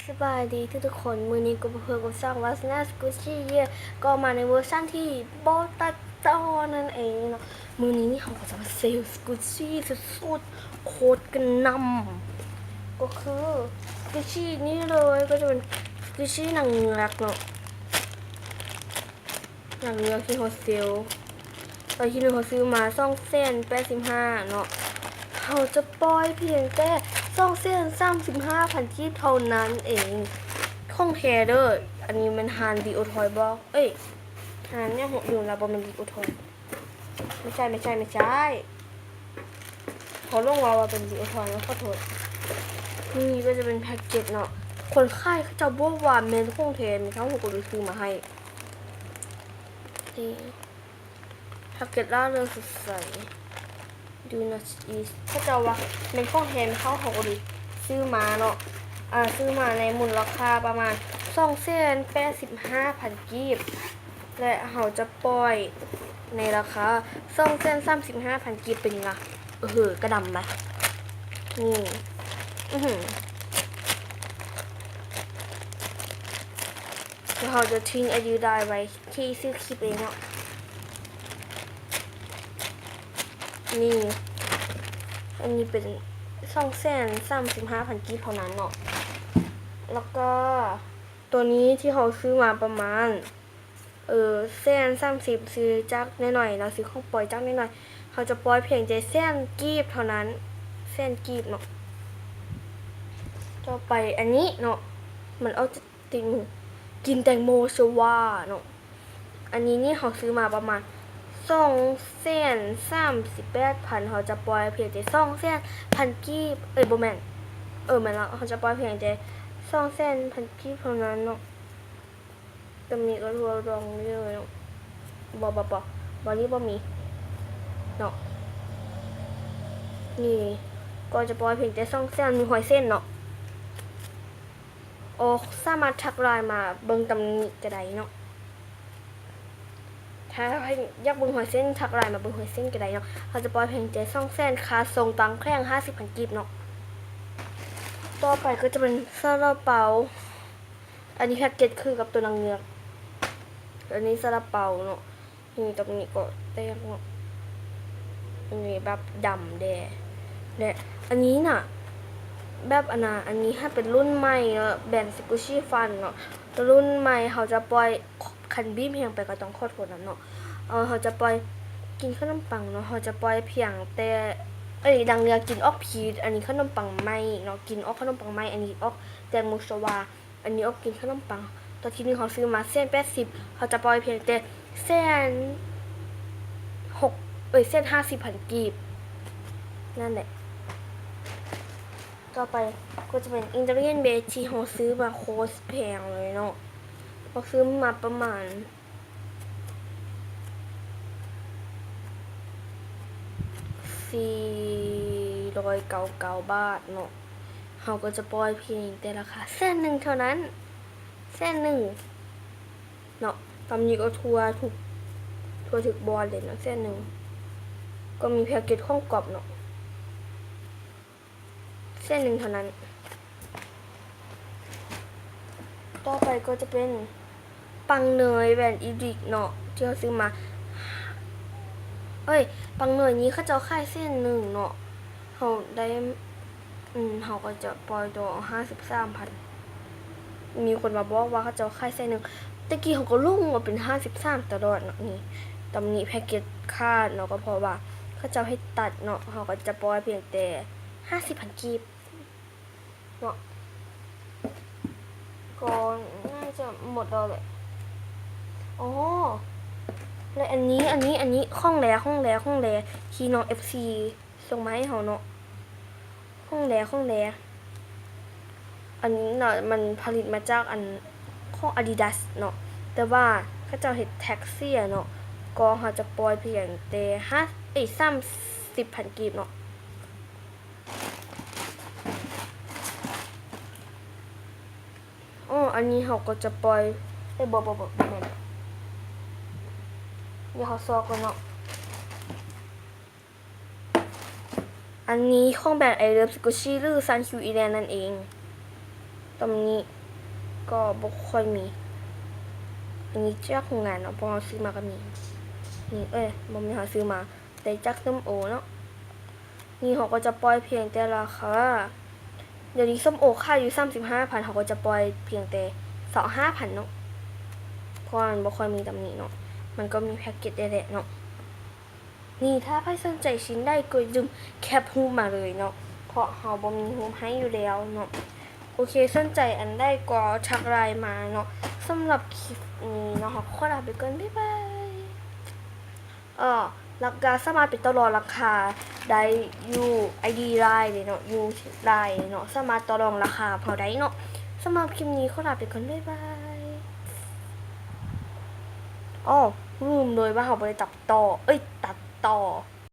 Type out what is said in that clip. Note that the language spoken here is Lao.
ສະບາຍດີທຸກໆຄົນ, ມື້ນີ້ກໍມາພົບກັບຊ່ອງວາສະນາສະກຸດຊີເຢຍ ກໍມາໃນເວີຊັນທີ່ບໍ່ຕັດຕໍ່ນັ້ນເອງເນາະ. ມື້ນີ້ນີ້ເຮົາກໍຈະມາເຊວສະກຸດຊີສຸດໆ ໂຄດກະໜ່ຳ ກໍຄືສະກຸດຊີນີ້ເລີຍ, ກໍຈະເປັນສະກຸດຊີໜັງເງືອກເນາະ. ໜັງເງືອກທີ່ເຮົາເຊວ ຕອນທີໜຶ່ງເຮົາຊື້ມາສອງແສນແປດສິບຫ້າເນາະ, ເຮົາຈະປ່ອຍພຽງແຕ່ສອງແສນສາມສິບຫ້າພັນກີບເທົ່ານັ້ນເອງ. ຂອງແທ້ເດີ, ອັນນີ້ແມ່ນຮ້ານດີໂອທອຍບໍ? ເອີຍ ຮ້ານຫຍັງຫູ ລືມລະ, ບໍ່ແມ່ນດີໂອທອຍ, ບໍ່ໃຊ່ ບໍ່ໃຊ່ ບໍ່ໃຊ່. ເຂົາລົງວ່າ ວ່າເປັນດີໂອທອຍເນາະ, ຂໍໂທດ. ນີ້ກໍຈະເປັນແພັກເກັດເນາະ, ຄົນຂາຍເຂົາເຈົ້າບອກວ່າແມ່ນຂອງແທ້, ແມ່ນເຂົາກໍເລີຍຊື້ມາໃຫ້. ນີ້ ແພັກເກັດລາວເລື່ອງສົດໃສ Do not eat ເຂົາເຈົ້າວ່າແມ່ນຂອງແທ້, ເຮົາ ເຮົາກໍເລີຍຊື້ມາເນາະ, ອາ ຊື້ມາໃນມູນລະຄ່າປະມານສອງແສນແປດສິບຫ້າພັນກີບ ແລະ ເຮົາຈະປ່ອຍໃນລາຄາສອງແສນສາມສິບຫ້າພັນກີບ. ເປັນຫຍັງລະ? ເອີ ກະດຳໄດ໋ ນີ້ ອືຫື ແລ້ວເຮົາຈະຖິ້ມອາຍຸໄດ້ໄວ້ທີ່ຊື່ຄລິບເອງເນາະ. ນີ້ ອັນນີ້ເປັນສອງແສນສາມສິບຫ້າພັນກີບເທົ່ານັ້ນເນາະ, ແລ້ວກໍໂຕນີ້ທີ່ເຮົາຊື້ມາປະມານ ເອີ ແສນສາມສິບ ຊື້ຈາກນ້ອຍໆ ເນາະ, ຊື້ຂອງປ່ອຍຈາກນ້ອຍໆ, ເຮົາຈະປ່ອຍພຽງແຕ່ແສນກີບເທົ່ານັ້ນ, ແສນກີບເນາະ. ຕໍ່ໄປອັນນີ້ເນາະ, ມັນອອກຈາກຕິດມື, ກິນແຕງໂມຊະຫວາເນາະ. ອັນນີ້ນີ້ເຮົາຊື້ມາປະມານສອງແສນສາມສິບແປດພັນ, ເຮົາຈະປ່ອຍພຽງແຕ່ສອງແສນພັນກີບ, ເອີຍ ບໍ່ແມ່ນ, ເອີ ແມ່ນລະ, ເຮົາຈະປ່ອຍພຽງແຕ່ສອງແສນພັນກີບເທົ່ານັ້ນເນາະ. ຕຳໜິກໍທົ່ວດອງນີ້ເລີຍເນາະ, ບໍ່ ບໍ່ ບໍ່ ບໍ່ ນີ້ບໍ່ມີເນາະ. ນີ້ກໍຈະປ່ອຍພຽງແຕ່ສອງແສນ ມີຮ້ອຍເຊັນເນາະ. ໂອ ສາມາດທັກໄລນ໌ມາເບິ່ງຕຳໜິກໍໄດ້ເນາະ, ຖ້າໃຜຢາກເບິ່ງຮ້ອຍເຊັນ ທັກໄລນ໌ມາເບິ່ງຮ້ອຍເຊັນກໍໄດ້ເນາະ. ເຮົາຈະປ່ອຍພຽງແຕ່ສອງແສນ, ຄ່າສົ່ງຕ່າງແຂວງຫ້າສິບພັນກີບເນາະ. ຕໍ່ໄປກໍຈະເປັນຊາລາເປົາ. ອັນນີ້ແພັກເກັດຄືກັບໂຕໜັງເງືອກ, ອັນນີ້ຊາລາເປົາເນາະ. ນີ້ ຕຳໜິກໍແຕກເນາະ, ອັນນີ້ແບບດຳແດ່ ແລະ ອັນນີ້ນະ ແບບອັນນາ ອັນນີ້ຫາເປັນລຸ້ນໃໝ່ເນາະ, ແບຣນ Squishy Fun ເນາະ. ລຸ້ນໃໝ່ເຮົາຈະປ່ອຍ, ຄັນບີບແຮງໄປກໍຕ້ອງຂໍໂທດນຳເນາະ. ເອີ ເຮົາຈະປ່ອຍ ກິນຂະໜົມປັງເນາະ, ເຮົາຈະປ່ອຍພຽງແຕ່ ເອີຍ ໜັງເງືອກກິນອອກພີດ, ອັນນີ້ຂະໜົມປັງໄມ້ເນາະ, ກິນອອກຂະໜົມປັງໄມ້, ອັນນີ້ອອກແຕງໂມຊະຫວາ. ອັນນີ້ອອກກິນຂະໜົມປັງ. ຕອນທີໜຶ່ງເຮົາຊື້ມາແສນແປດສິບ, ເຮົາຈະປ່ອຍພຽງແຕ່ແສນຫົກ ເອີຍ ແສນຫ້າສິບພັນກີບ ນັ້ນແຫຼະ. ຕໍ່ໄປກໍຈະເປັນ Italian Bread ທີ່ເຮົາຊື້ມາໂຄດແພງເລີຍເນາະ, ເຮົາຊື້ມາປະມານ ສີ່ຮ້ອຍເກົ້າເກົ້າບາດເນາະ, ເຮົາກໍຈະປ່ອຍພຽງແຕ່ລາຄາແສນໜຶ່ງເທົ່ານັ້ນ, ແສນໜຶ່ງເນາະ. ຕຳໜິກໍທົ່ວທຸກ, ທົ່ວທຸກບ່ອນເລີຍເນາະ, ແສນໜຶ່ງ. ກໍມີແພັກເກັດຂອງກອບເນາະ, ແສນໜຶ່ງເທົ່ານັ້ນ. ຕໍ່ໄປກໍຈະເປັນປັງເນີຍແບຣນອີດິກເນາະ ທີ່ເຮົາຊື້ມາ, ເອີຍ ປັງເນີຍນີ້ເຂົາເຈົ້າຂາຍແສນໜຶ່ງເນາະ, ເຮົາໄດ້ ອືມ ເຮົາກໍຈະປ່ອຍຕໍ່ຫ້າສິບສາມພັນ. ມີຄົນມາບອກວ່າເຂົາເຈົ້າຂາຍແສນໜຶ່ງ, ແຕ່ກີ້ເຮົາກໍຫຼົງວ່າເປັນຫ້າສິບສາມຕະຫຼອດເນາະ. ນີ້ ຕຳໜິແພັກເກັດຂາດເນາະ, ກໍເພາະວ່າເຂົາເຈົ້າເຮັດຕັດເນາະ, ເຮົາກໍຈະປ່ອຍພຽງແຕ່ຫ້າສິບພັນກີບເນາະ. ກໍໜ້າຈະໝົດແລ້ວແຫຼະ. ອໍ ແລະ ອັນນີ້ ອັນນີ້ ອັນນີ້ ຂອງແລ ຂອງແລ ຂອງແລ ທີ່ນ້ອງເອັຟຊີສົ່ງມາໃຫ້ເຮົາເນາະ, ຂອງແລ ຂອງແລ. ອັນນີ້ນະ ມັນຜະລິດມາຈາກອັນ ຂອງອາດີດາສເນາະ, ແຕ່ວ່າເຂົາເຈົ້າເຮັດແທັກເສຍເນາະ, ກໍເຮົາຈະປ່ອຍພຽງແຕ່ຫ້າ ເອີຍ ສາມສິບພັນກີບເນາະ. ອໍ ອັນນີ້ເຮົາກໍຈະປ່ອຍ ເອີຍ ບໍ່ ບໍ່ ບໍ່ ບໍ່ແມ່ນ, ດຽວເຮົາຊອກກ່ອນເນາະ. ອັນນີ້ຂອງແບຣນ I Love Squishy ຫຼື Sun Q Elan ນັ້ນເອງ. ຕຳໜິ ກໍບໍ່ຄ່ອຍມີ. ອັນນີ້ຈາກໂຮງງານເນາະ ເພາະເຮົາຊື້ມາກໍມີ. ນີ້ ເອີຍ ບໍ່ແມ່ນເຮົາຊື້ມາ ໄດ້ຈາກສົ້ມໂອເນາະ. ນີ້ເຮົາກໍຈະປ່ອຍພຽງແຕ່ລາຄາ ດຽວນີ້ສົ້ມໂອຂາຍຢູ່ສາມສິບຫ້າພັນ ເຮົາກໍຈະປ່ອຍພຽງແຕ່ຊາວຫ້າພັນເນາະ ເພາະວ່າມັນບໍ່ຄ່ອຍມີຕຳໜິເນາະ ມັນກໍມີແພັກເກັດໄດ້ແຫຼະເນາະ. ນີ້ ຖ້າໃຜສົນໃຈຊິນໃດກໍຢ່າລືມແຄປຮູບມາເລີຍເນາະ ເພາະເຮົາບໍ່ມີຮູບໃຫ້ຢູ່ແລ້ວເນາະ. ໂອເຄ ສົນໃຈອັນໃດກໍທັກໄລນ໌ມາເນາະ. ສຳລັບຄລິບນີ້ເນາະ ເຮົາຂໍລາໄປກ່ອນ ບາຍບາຍ. ເອີ ແລ້ວກໍສາມາດໄປຕໍ່ລອງລາຄາໄດ້ຢູ່ໄອດີໄລນ໌ເດເນາະ ຢູ່ໄລນ໌ເນາະ ສາມາດຕໍ່ລອງລາຄາເຮົາໄດ້ເນາະ. ສຳລັບຄລິບນີ້ຂໍລາໄປກ່ອນ ບາຍບາຍ. ອໍ ລືມເລີຍວ່າເຮົາບໍ່ໄດ້ຕັດຕໍ່ ເອີຍ ຕັດຕໍ່.